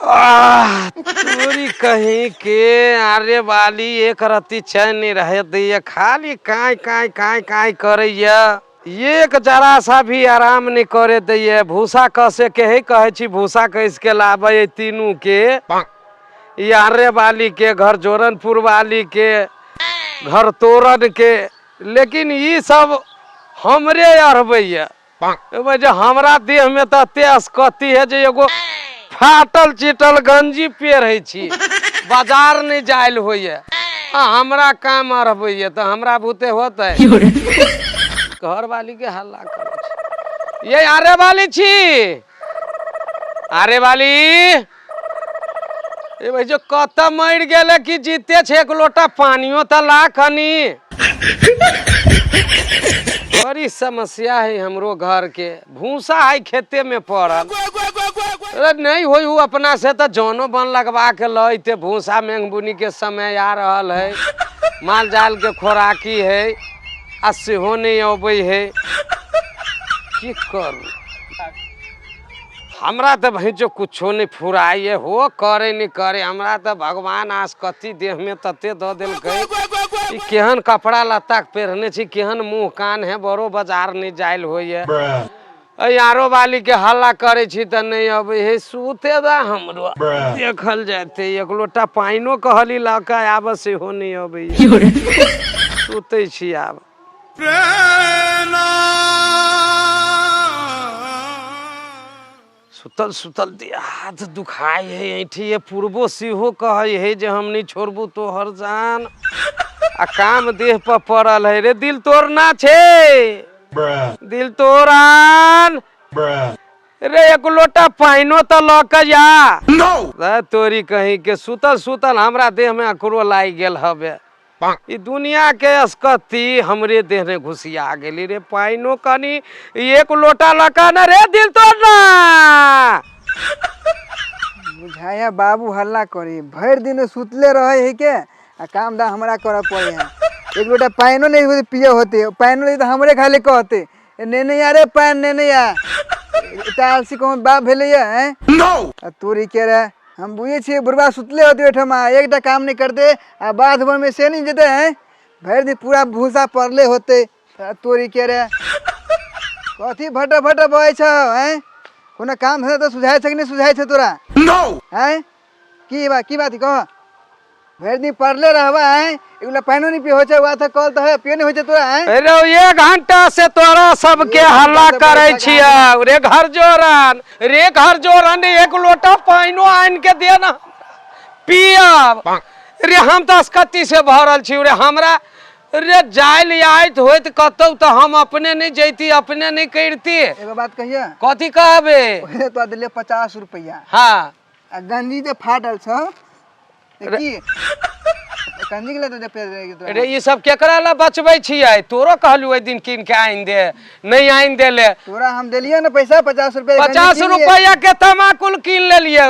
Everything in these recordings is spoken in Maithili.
आह, तोरी कहीं के आरे वाली एक रत्ती चैन नहीं रहे दैया, खाली काई काई काई काई करैया, एक जरा सा भी आराम नहीं करे दैया। भूसा कसे के है कहै छी, भूसा कस के लाबै तीनू के, ई आरे वाली के घर जोरनपुर वाली के घर तोरन के, लेकिन ई सब हमरे अरबैया। जे हमरा देह में तऽ एते असकती है जे एगो फाटल चिटल गंजी पेरहै छी, बाजार नहि जायल होइए, आ हमरा काम अरबैए तऽ हमरा बुते होतै? घरवाली के हल्ला करै छी। ये आरे वाली छी, आरे वाली, ए भाई जो कत मरि गेलै कि जीते छै, एक लोटा पानियो तऽ ला कनी। बड़ी समस्या है हमरो घर के, भूसा है खेते में पड़ल। अरे नहीं होई हूँ अपना से तो जनो बन लगवा के लैते। भूसा मेंगबुनी के समय आ रहल है, माल जाल के खोराकी है, आ सेहो नहीं अबै है। की करू, हमरा तऽ भैंचो कुछो नहि फुराइए हो, करे नहि करे। हमरा तऽ भगवान आस कथी देहमे तते दऽ देलकै। ई केहन कपड़ा लत्ता पहिरने छी, केहन मुँह कान है, बड़ो बाजार नहि जायल होइए। एहि आरो वाली के हल्ला करै छी तऽ नहि अबै है। सुते दा हमरो, देखल जेतै। एक लोटा पानिओ कहली लऽ कऽ आबऽ, सेहो नहि अबैए। सुतै छी आब। सुतल सुतल देह हाथ दुखाइ है, ऐठिए पूर्वो सेहो कहै है जे हम नहि छोड़बू तोहर जान, आ काम देह पर पड़ल है। रे दिल तोड़ना छै, दिल तोड़ान रे, एक लोटा पानिओ तऽ लऽ कऽ जा। रे तोरी कहीं के, सुतल सुतल हमरा देह में अकरो लागि गेल हबे। ई दुनिया के असकती हमरे देह में घुसिया गेली। रे पानिओ कनी एक लोटा लऽ कऽ ने रे दिल तोड़ना। बुझाया बाबू हल्ला करी, भरि दिन सुतले रहे है के, आ काम दाम हमरा करऽ पड़े है। एक लोटा पानिओ नहीं होते पिए होते, पानिओ नहीं तऽ हमरे खाली कहते, ए नेने या रे पानि नेने या। एते आलसी कहूँ बाप भेलैया हैं? आ तोरी के रे, हम बुझै छियै बुढ़बा सुतले होतै ओहिठमा, एकटा काम नहि करतै, आ बाध बनमे से नहि जेतै हैं? भरि दिन पूरा भूसा पड़ले होतै। आ तोरी के रे, कथी भट भट बहै छौ हैं? कोनो काम धंधा तऽ सुझाइ छै कि नहि सुझाइ छै तोरा हैं? की बात, की बात कह? भरि दिन पड़ले रहबा हैं, एगो पानिओ नहि पिए होइ छै, वएह तऽ कल तऽ है, पिए नहि होइ छै तोरा हैं? अरे एक घंटा से तोरा सबके एक घंटा हल्ला से करै बैठा छियै। रे घर जोरन, रे घर जोरन, एक लोटा पानिओ आनि के दे ना, पियब। रे हम तऽ असकती से भरल छी रे, हमरा रे जायल आयत होइत कतौ तऽ हम अपने नहि जैती, अपने नहि करिती। एगो बात कहिया? कथी कहबे? ओहे तोरा देलियै 50 रुपैआ। हाँ। आ गंजी जे फाटल छौ तऽ की गंजी के ले तऽ रे ई सब केकरा ला बचबै छियै? तोरो कहलू ओहि दिन कीन के आनि दे, नहि आनि देले। तोरा हम देलियै ने पैसा 50 रुपैआ। 50 रुपैआ के तमाकुल कीन लेलियै,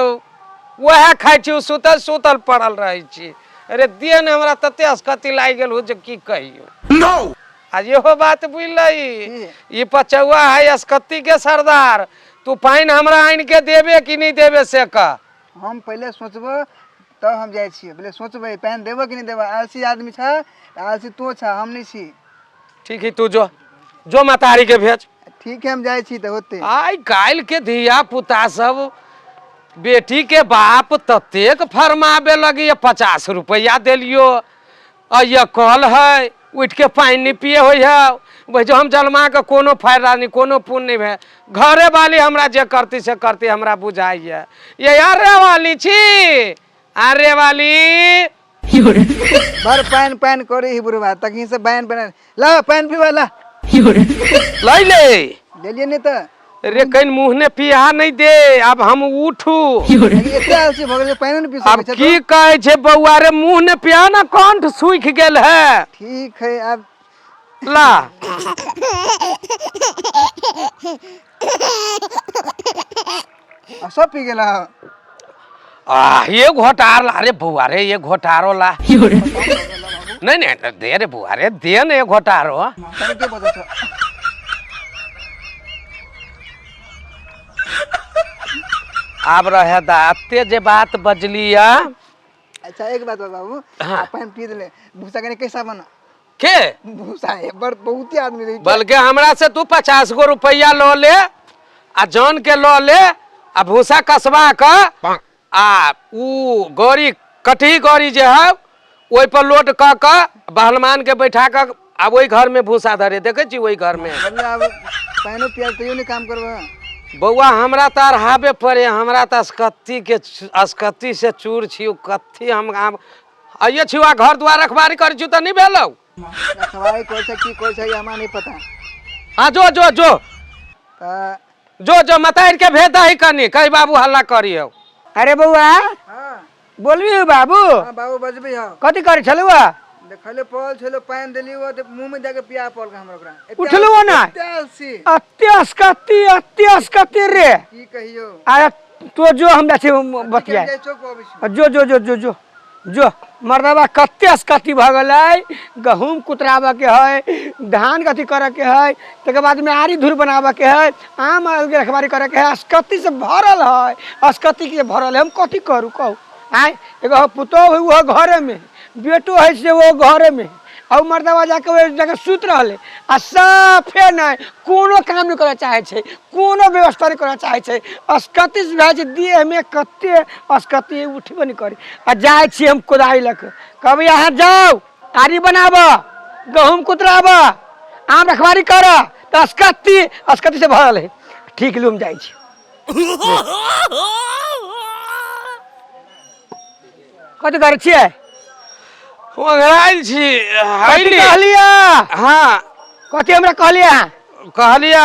वएह खाइ छी, सुतल सुतल पड़ल रहै छी। अरे दिय ने, हमरा तते असकती लागि गेल हो जे की कहियो। आ इहो बात बुझलही, ई पचौआ है असकती के सरदार। तू पानि हमरा आनि के देबे कि नहि देबे से कह। हम पहिले सोचबो तब हम जाइ छियै। पहिले सोचबै पानि देबो कि नहि देबो। आलसी आदमी छ, आलसी तू छ, हम नहि छी। ठीक है, तू जो जो मतारी के भेज। ठीक है, हम जाइ छी तऽ होते। आइ काल्हि के धिया पुता सब बेटी के बाप ततेक फरमाबे लगी, 50 रुपया देलियो, आ ये कल है, उठि के पानि नहि पिए होइ है। वही जो हम जलमा के कोनो फायदा नहीं, कोनो पुण्य नहीं भे। घरे वाली हमरा जे करती से करती, हमरा बुझाइए। ये अरे वाली छी, अरे वाली बड़ पानि पानि करे ही बुढ़वा, तखनी से पानि पानि। ला पानि पीबा ला। लै ले। लेलिए नहीं तऽ। रे कहीं मुँह ने पिया नहीं दे, अब हम उठू। एते आलसी भऽ गेल पानि नहि पी अब सकै छै। की कहै छै बौआ रे, मुँह ने पिया ना, कंठ सूखि गेल है। ठीक है आब। ला आ सब पी गेल। आ ये घोटार ला रे बौआ रे, ये घोटारो ला। नहीं नहीं, दे रे बौआ रे, दे ने ये घोटारो। के बजै छ? आब रहे दा एते जे बात बजली या। अच्छा एक बात बाबू। हाँ। पानि पी देले भूसा कने कैसा बना के भूसा है बड़ बहुत ही आदमी रही। बल्कि हमरा से तू 50 गो रुपया लऽ ले आ जन के लऽ ले आ भूसा कसबा के आ ऊ गौरी कटही गौरी जे है ओहि पर लोड कऽ के बहलमान के बैठा कऽ आ ओहि घर में भूसा धरे देखै छी ओहि घर में। बढ़िया आब पानिओ पिया तैयो नहीं काम करबह। बौआ हमरा तऽ अरहाबे पड़े, हमरा तऽ असकत्ती के असकत्ती से चूर छी, कत्थी हम आब आइए छी आ घर द्वार रखबारी करै छी तऽ नहीं भेलौ। रखवारी कोई छै की कोई छै हमरा नहीं पता। हाँ जो जो जो तऽ जो जो मतार के भेज दही कनी कही बाबू हल्ला करियौ। अरे बौआ। हाँ। बोलबी बाबू। हाँ बाबू बजबी हौ। कथी करै छलौ आ? देखले पल छलो पानि देली हो तऽ मुंह में जाके पिया पल हमरा ओकरा। उठलौ हो ना? एते आलसी। अते असकती, अते असकती रे। की कहियो? अरे तो जो हम जाइ छी बतिया। जाइ चौक पर अबै छी। जो जो जो जो जो जो मर्दबा कते असकती भऽ गेलै, गहूँम कुतराबऽ के है, धान कथी करऽ के है, तकर बाद में आरी धूर बनाबऽ के है, आम के रखबारी करऽ के है, असकती से भरल है, असकती के भरल है, हम कथी करू कहू? आँय एगो पुतोहु है उहो घरे में, बेटो है से वो घरे में, आ उ मर्दबा जाके ओहि जगह सुति रहलै आ साफे नहि कोनो काम नहि करऽ चाहै छै, कोनो व्यवस्था नहि करऽ चाहै छै, असकती से भए छै देहमे कते असकती उठबे नहि करै। आ जाइ छी हम कोदारि लऽ कऽ, कहबै अहाँ जाउ आरी बनाबऽ, गहूँम कुतराबऽ, आम रखबारी करऽ, तऽ असकती असकती से भरल है। ठीक लू हम जाइ छी। कथी करै छियै? ओंघरायल छी। कथी कहलियै? हाँ। कथी हमरा कहलियै अहाँ? कहलियै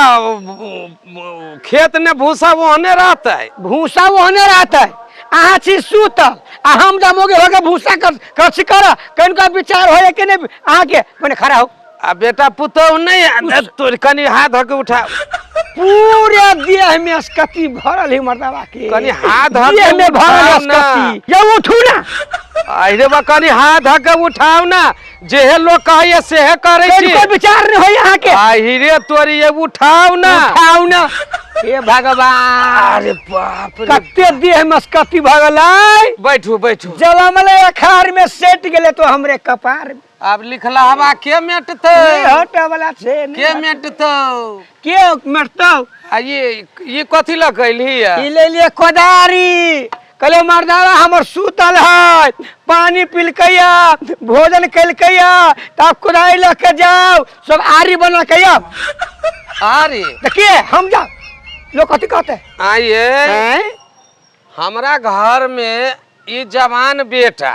खेत ने भूसा ओहने रहतै। भूसा ओहने रहतै, अहाँ छी सुतल आ हम जमोगे हो के भूसा कथी करऽ, कनिका विचार होइए कि नहि अहाँके? मने खड़ा हो। आ बेटा पुतोहु नहि तोर कनि हाथ धऽ के उठा। पूरे देह में असकती भरल है मर्दबा के। कनि हाथ धऽ के देह में भरल उठाउ ना। असकती। यौ उठू ना। अरे बा कनि हाथ धऽ के उठाउ ना, जेहे लोग कहैया सेहे करै छी। कनिको विचार नहि होइए अहाँके। आहिरे तोरी ये उठाउ ना। उठाउ ना। हे भगवान। अरे बाप रे। कते देह में असकती भऽ गेलै। बैठू बैठू। जलमले अखाड़ में सेट गेलै तो हमरे कपार में। आब लिखला हवा के मेटतौ? नहि हटै वाला छै, नहि के हटै। मेटतौ? के मेटतौ? आ ये कथी लऽ के अयलही ये? ई ले लियै कोदारी। कहलियै मर्दावा हमर सुतल है, पानी पिलकैया, भोजन केलकैया, तब कोदारी लऽ के जाउ, सब आरी बना के आउ। आरी? तऽ के हम जाउ? लोग कथी कहतै? आइये। आँय? हमरा घर में ई जवान बेटा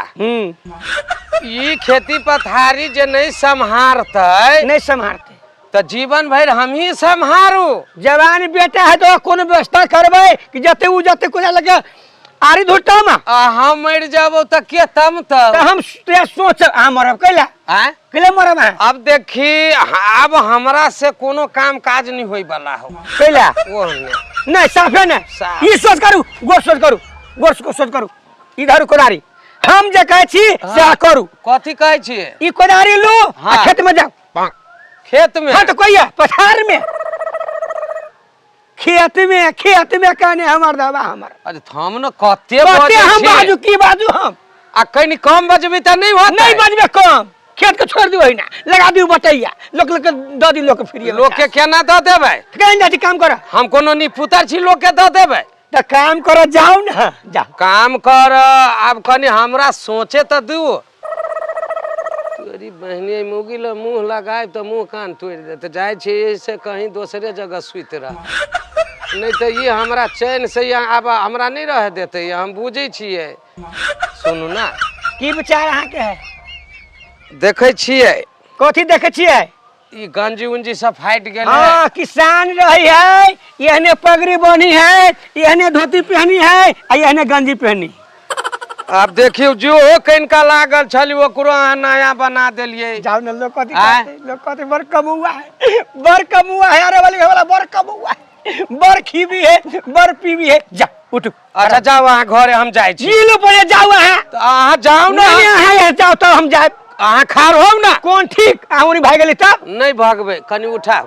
ई खेती पथारी जे नहीं सम्हारतै, नहीं सम्हारतै तो जीवन भर हम ही सम्हारू। जवान बेटा है तो कोनो व्यवस्था करबै कि जते उ जते कोना लगे आरी धुरतम। आ हम मर जाबो त के तमतौ? त हम ते सोच अहाँ मरब कैला? आँय? कैला मरब अहाँ? अब देखी अब हमरा से कोनो काम काज नहीं होई वाला हो। कैला? ओ नहीं। नहीं साफे नहीं। साफ। ई सोच करू, गोर सोच करू, गोर सोच करू। इधर कोदारी हम जे कहै छी से अहाँ करू। कथी कहै छी? ई कोदारी लू आ हाँ। खेत में जाओ। खेत में? हाँ तो कोई है पथार में, खेत में, खेत में कहने हमर दवा हमर। अरे थम न कते कते बजै हम छी? बाजू की बाजू हम? आ कनि कम बजबी त नहीं होतै। नहीं बजबे कम, खेत के छोड़ दियो ना, लगा दियो बटैया, लोक लोक के the दियो, लोक के फ्री। लोक के केना the देबै? केना जाइ छी काम कर? हम कोनो निपुतर छी लोक के the देबै? त काम कर जाउ ना, जाउ। काम कर, आब कनि हमरा सोचे त दियो। तोरी बहिनी मुगी ल मुंह लगाए तो मुंह कान तोड़ देते। जाइ छी ऐसे कहीं दोसरे जगह सुति रह, नहीं तो ये हमरा चैन से यहाँ आब हमरा नहीं रह देते, ये हम बुझै छियै। सुनू ना। की विचार अहाँ के है? देखै छियै। कथी देखै छियै? ई गंजी उंजी सब फाटि गेल है। हाँ, किसान रही है, एहने पगड़ी बनी है, एहने धोती पहनी है आ एहने गंजी पहनी। आब देखियौ जो कनिका लागल छल ओकरो अहाँ नया बना देलियै। जाउ ने, लोग कथी आँय? कहतै? लोग कहतै बड़ कमौआ है, बड़ कमौआ है, अरे वाली वाला बड़ कमौआ है, बड़ खीबी है, बड़ पीबी है। जा उठू। अच्छा जाउ अहाँ घरे, हम जाइ छी। जी लो पहिले जाउ अहाँ। तऽ अहाँ जाउ ने। नहीं, अहाँ यहाँ जाउ तऽ हम जायब। अहाँ खार होउ ना। कोन ठीक, अहाँ ओनी भागि गेली तब? नहीं भागबै, कनि उठाउ।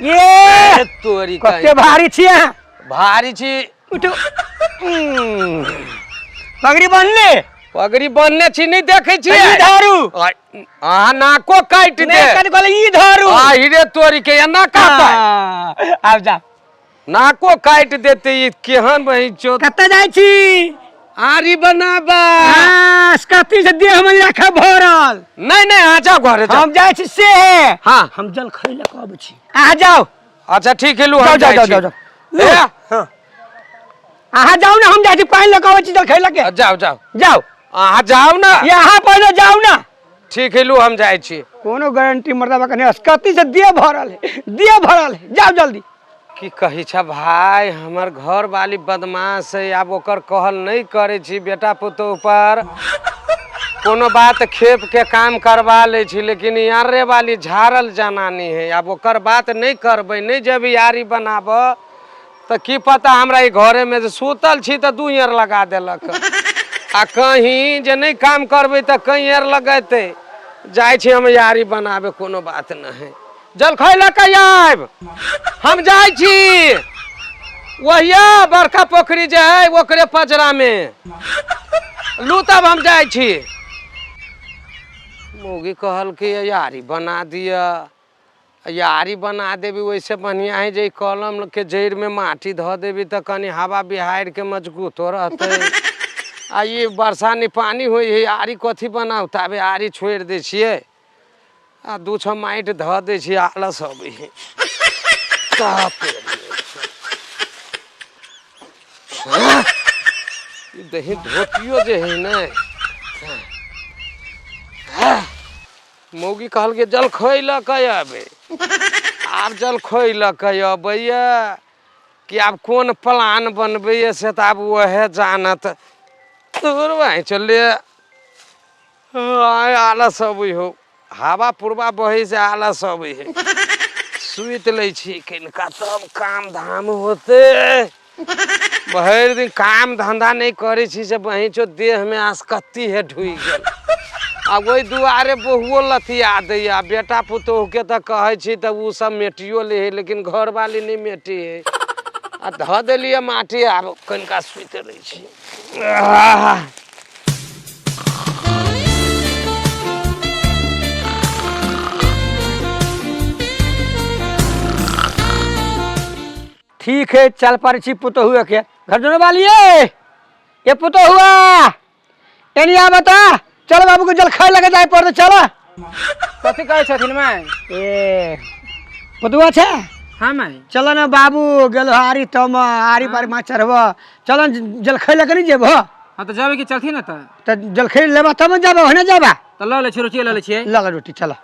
ये तोरी कते भारी छी अहाँ। भारी छी। उठू। पगड़ी बान्हले? पगड़ी बन्हने छी, नहि देखै छी? ई धरू। अहाँ नाको काटि दे। नहि कनि कहले ई धरू। आ हिरे तोरी के एना काटै। हाँ, आब जा। नाको काटि देते ई केहन बहिन चोत। कतऽ जाइ छी? आरी बनाबा। हाँ, कथी से देह में राखा भरल। नहीं नहीं, अहाँ जाओ घरे जाओ। हम जाइ छी से। हाँ। हम जल खै लए कऽ अबै छी, अहाँ जाउ। अच्छा ठीक है, लू हम जाओ, जाइ जाओ, छी। जाओ, जाओ। ए, हाँ। अहाँ जाउ ने, हम जाइ छी पानि लऽ कऽ अबै छी जल खै लए के। जाओ जाओ। जाउ। अहाँ जाउ ने। यहाँ पहिने जाउ ने। ठीक है, लू हम जाइ छी। कोनो गारंटी मर्दाबा कने अस्कती से देह भरल है, देह भरल है। जाउ जल्दी। की कहै छ भाई, हमर घर वाली बदमाश है, आब ओकर कहल नहीं करै छी। बेटा पुतोह पर कोनो बात खेप के काम करवा लै छी, लेकिन यारे वाली झाड़ल जनानी है, आब ओकर बात नहीं करबै। नहीं जब यारी बनाब तऽ की पता हमरा ई घरे में जे सुतल छी तऽ 2 एर लगा देलक, आ कहीं जे नहीं काम करबै तऽ कहीं एर लगेतै। जाइ छी हम यारी बनाबे, कोनो बात नहीं। जलखै लऽ कऽ आयब, हम जाइ छी वहिया बड़का पोखरी जे है ओकरे पजरा में। लू तब हम जाइ छी। मौगी कहलकै यारी बना दिअ, यारी बना देबी ओहिसँ बढ़िआँ है जे कलम के जड़िमे माटी धऽ देबी तऽ कनि हवा बिहाड़िके मजबूतो रहतै। आ ई वर्षा नहि पानि होइ है, आरी कथी बनाउ, ताबे आरी छोड़ि दै छियै आ 2 छह माटि धऽ दै छियै, आलस अबै है। ई दही धोतियो जे है ने, मौगी कहलकै जलखै लऽ कऽ अबै। आब जलखै लऽ कऽ अबैया कि आब कोन प्लान बनबैया से तऽ आब उएह जानत। तोर भाइ चले आय आलस अबै हो, हवा पुरबा बहै से आलस अबै है। सुति लै छी कनिका तब काम धाम होतै। भरि दिन काम धंधा नहि करै छी से बहिंचो देहमे आसकत्ती है ढुकि गेल। आ ओहि दुआरे बहुओ लतिया दैया, बेटा पुतोहुके तऽ कहै छी तऽ ओ सब मेटियो लै है, लेकिन घरवाली नहि मेटी है। आ धऽ देलियै माटी, आब कनिका सुति लै छी। आह! ठीक है, चल पड़ै छी पुतोहुए के घर। जोने वाली ये पुतोहुआ एनी आ बता, चल बाबू के जल खाए लगे जाए पड़ते, चल। कथी कहै छथिन माय? ए पुतुआ छै? हाँ माय। चल ना बाबू गेल आरी तम आरी पर माछ चढ़ब, चल न जलखै लऽ के नहीं जेबह? हाँ तऽ जेबै कि चलथिन ना तऽ? तऽ जलखै लेबा तब ने जेबा, ओहने जेबा। तऽ लऽ लै छियै, रोटी लऽ लै छियै। लऽ ले रोटी, चल।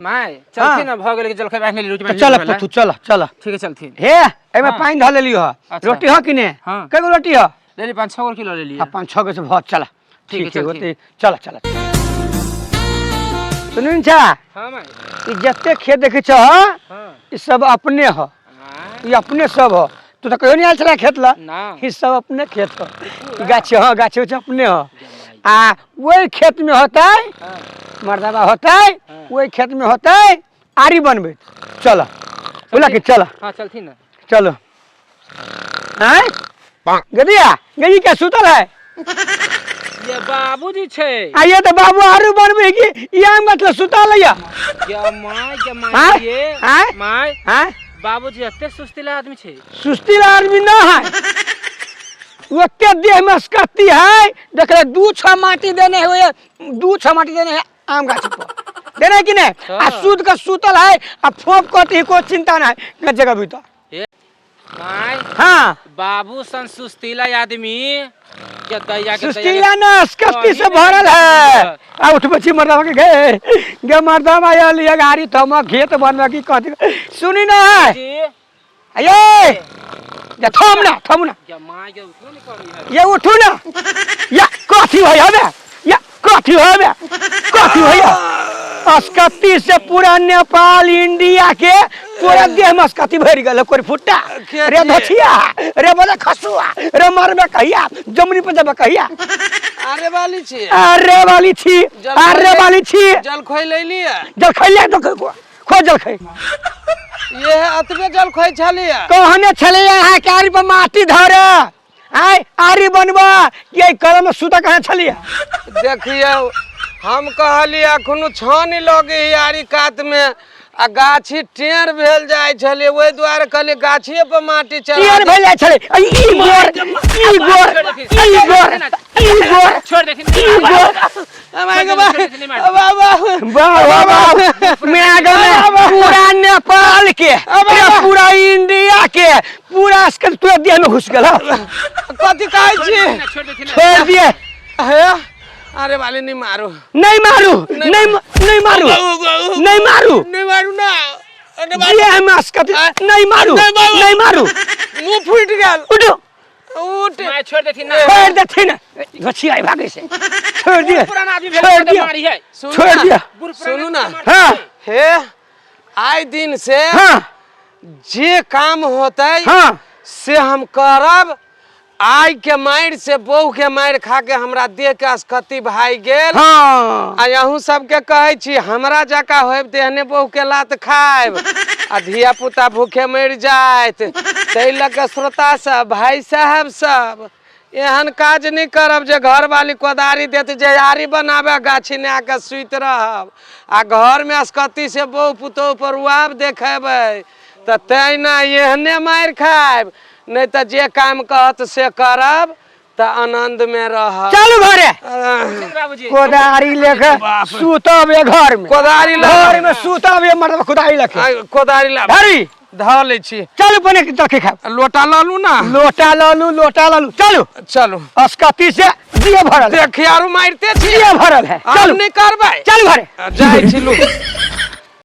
माय चलथिन ना, भऽ गेलै कि जलखै बान्हि लेली, रोटी तऽ बान्हि चल लेली। पुतु, चल चल। ठीक है, चलथिन। हे एहिमे हाँ। पानि धऽ लेलियो ह। अच्छा। रोटी ह कि ने? हाँ। कएगो रोटी ह? लेली 5-6 गो रोटी लऽ लेलियै। हाँ, 5-6 गो से भऽ चल। ठीक है, ठीक है, चलथिन। ओते चल चल। सुनू ने छा? हाँ माय। ई जते खेत देखै छह, हाँ। ई सब अपने ह। हाँ। ई अपने सब ह। तू तऽ कहियो नहि आयल छला खेत लए। ना। ई सब अपने खेत ह। ई गाछ ह, गाछ उछ अपने ह। आ ओहि खेत में होतै हाँ। मर्दाबा होतै, हाँ। ओहि खेत में होतै आरी बनबै। चल बोला कि चल। हाँ चलथिन ना। चलो। आँय गदिया गई क्या सुतल है? ये बाबूजी छै। आ ये तऽ बाबू आरू बनबै कि ई आम गाछ लग सुतल है? या my, या my. आँय? ये आँय? My. आँय? बाबूजी एते सुस्तीला आदमी छै। सुस्तीला आदमी ना है, ओते देह में अस्कत्ती है। देख ले 2 छह माटी देने हुए, 2 छह माटी देने है आम गाछ पर, देने कि नहीं? आ हाँ। सूद के सुतल है, आ फोप कथी को चिंता नहीं है जगह भीतर। My. हाँ। बाबू सन सुस्तीला आदमी के दैया के सुस्तीला ना अस्कत्ती से भरल है। आ उठबै छी मर्दाबा के, गे गे मर्दाबा आयल ये गाड़ी थम खेत बनबे की कथी सुनी ना है। जी। अये जा थम ना, थम ना। या my के उठो नहीं करी है। ये उठू ना, या कथी होय हबे, या कथी होय हबे, कथी होय? अस्कत्ती से पूरा नेपाल इंडिया के पूरा देह में अस्कत्ती भरि गेल। कोई फुट्टा रे धोछिया रे बोले खसुआ रे मरबे कहिया, जमुनी पर जबे कहिया। अरे वाली छी। अरे वाली छी, अरे वाली छी। जलखै ले लिया? जलखै ले तो खो जलखै। ये अतबे जलखै छलिया? कहने छलिया अहाँ के आरी पर माटी धरे, आय आरी बनबा ये कलम में सुता कहाँ छलिए? देखियौ, हम कहलियै अखनो छानि लगे है आरी कात में आ गाछी टेढ़ भेल जाइ छलै, ओहि दुआरे कहलियै गाछिए पर माटी चढ़ा टेढ़ भेल जाइ छलै। आ ई गोर, ई गोर, ई गोर, ई गोर, छोड़ देथिन। ई गोर। बाबा। वाह वाह वाह, मैं आगे में पूरा नेपाल के, पूरा इंडिया के, पूरा स्कल तोरा देह में घुस गेल। कथी कहै छी? छोड़ देथिन। छोड़ दिए। हे अरे वाले, नहीं मारू। नहीं मारू, नहीं, नहीं मारू, नहीं मारू। नहीं मारू ना, नहीं मारू। देह में अस्कत नहीं मारू। नहीं मारू। नहीं मारू। मुंह फूट गेल। उठो। उठ। मैं छोड़ देथिन ना। छोड़ देथिन, गछिया भागे से छोड़ दिए। पुराना आदमी भेल छोड़ दिया। मारी है। सुनू छोड़ ना, दिया। सुनू ना। हाँ। हे आइ दिन से हाँ। जे काम होतै हाँ। से हम करब। आइ के मारि से बहू के मारि खा के हमरा देह के असकति भागि गेल। हाँ। आ अहूँ सबके कहै छी, हमरा जकाँ होयब तेहने बहू के लात खायब आ धिया पुता भूखे मरि जायत। ताहि लऽ कऽ श्रोता सब, भाय साहेब सब, एहन काज नहि करब जे घरवाली कोदारी देत जे आरी बनाबे गाछी ने आके सुति रहब आ घरमे असकति से बहू पुतोहु पर रुआब देखेबै, तऽ तहिना एहने मारि खायब। नहि तऽ जे काम कहत से करब तऽ आनन्दमे रहब। चलू घरे। बाबूजी। कोदारी लेके सुतब ये घर में। कोदारी ल। घर में सुतब ये मर्द कोदारी लेके। आ, कोदारी ला। धरी। धऽ लै छी। चलू, बने के चलके खाब। लोटा लऽ लू ना। लोटा लऽ लू, लोटा लऽ लू, चलू। चलू। अस्कती से दिए भरल है। देखी, आरू मारिते छी। दिए भरल है। आब चलू। नहि करबै। चलू घरे। जाइ छी, लू।